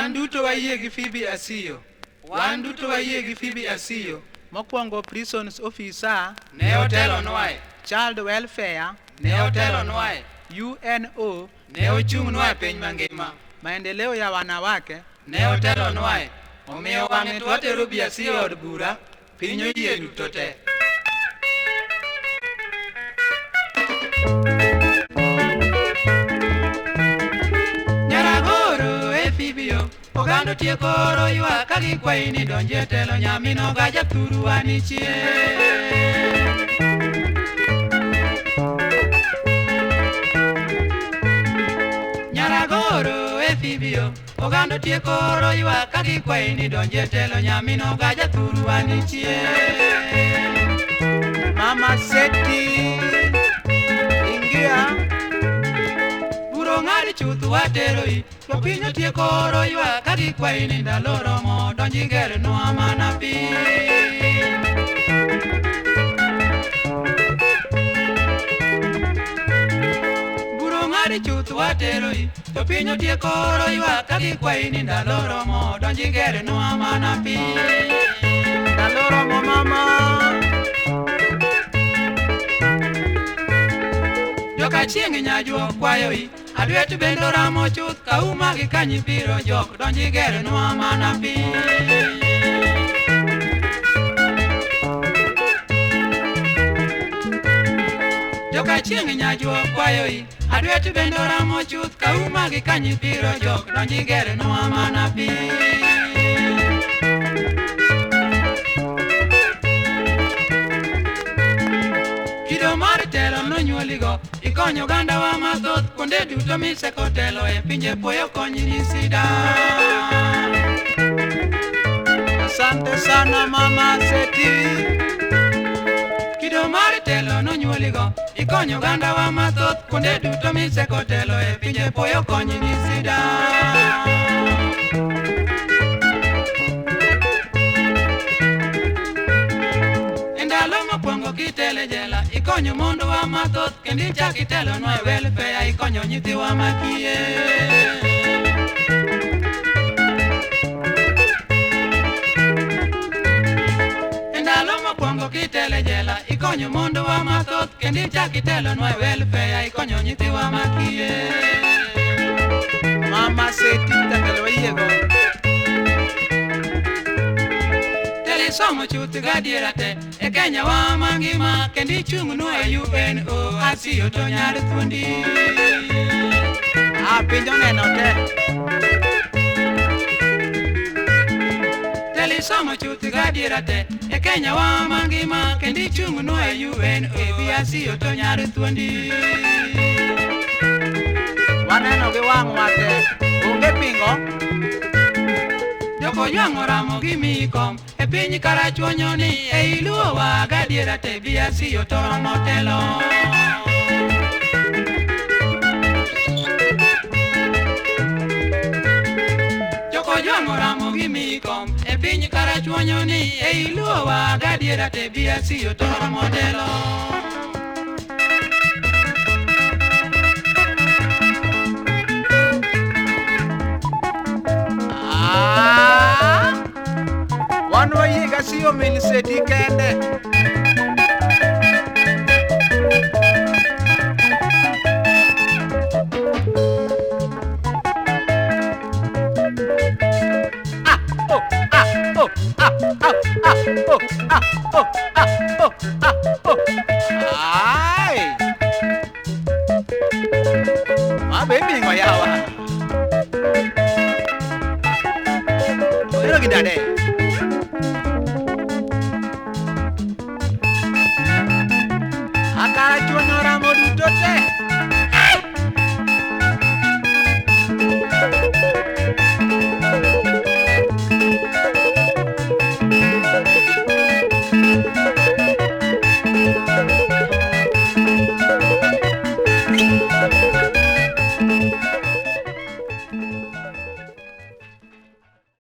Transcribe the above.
Wan duto wayie gi Phoebe Asiyo. Wan duto wayie gi Phoebe Asiyo. Mokwongo prisons officer, Ne otelonwae. Child welfare, Ne otelonwae. UNO, Ne ochung'nwa e piny mangima. Maendeleo ya wanawake, Ne otelonwae. Omiyo wang'e to watero Bi Asiyo e od bura, piny oyie duto te. Nyaragoro e Phoebe yo, oganda otieko oro ywak ka gikwayi ni donji e telo nyaminoga jathurwa ni chien. Nyaragoro e Phoebe yo, oganda otieko oro ywak ka gikwayi ni donji e telo nyaminoga jathurwa ni chien. Mama Seti, ingia. Buro ng'ad chuth watero i, jopiny otieko oro ywak ka gikwayi ni ndalo romo donji gernwa mana piny. Buro ng'ad chuth watero i, jopiny otieko oro ywak ka gikwayi ni ndalo romo donji gernwa mana piny. Ndalo romo mama. Joka chieng' nyajuok kwayo i, adwet bende oramo chuth kauma gi kanyi biro jok donji gernwa mana piny. Joka chieng' nyajuok kwayo i, adwet bende oramo chuth kauma gi kanyi biro jok donji gernwa mana piny. Kido mar telo nonyuoligo, ikonyo ogandawa mathoth kuonde duto miseko telo e pinje puoyo kony ni sida. Asante sana Mama Seti. Kido mar telo nonyuoligo, ikonyo ogandawa mathoth kuonde duto miseko telo e pinje puoyo kony ni sida. E ndalo mokwongo kitelo e jela, ikonyo mondowa mathoth kendo ichak itelonwa e welfare, ikonyo nyithiwa makiye. E ndalo mokwongo kitelo e jela, ikonyo mondowa mathoth kendo ichak itelonwa e welfare, ikonyo nyithiwa makiye. Mama Seti jatelo wayiego. Telo isomo chuth gadiera te e Kenya wa mangima kendo ichung'nwa e UNO Asiyo to nyar thuondi. Ah, piny oneno te. Telo isomo chuth gadiera te e Kenya wa mangima kendo ichung'nwa e UNO Bi Asiyo to nyar thuondi. Waneno gi wang'wa te. Onge pingo. Jokonywang' oramo gimiyi kom e piny karachuonyo ni ei luo wa gadiera te Bi Asiyo to romo telo. Jokonywang' oramo gimiyi kom e piny karachuonyo ni ei luo wa gadiera te Bi Asiyo to romo telo. Ah, wan wayie gi Asiyo min Seti kende. Ah, oh, ah, oh, ah, ah, ah, oh, ah, oh, ah, oh, ah, oh. Ai. Ma be pingo yawa. Ero gi dade. Akara chuonyo ramo duto te.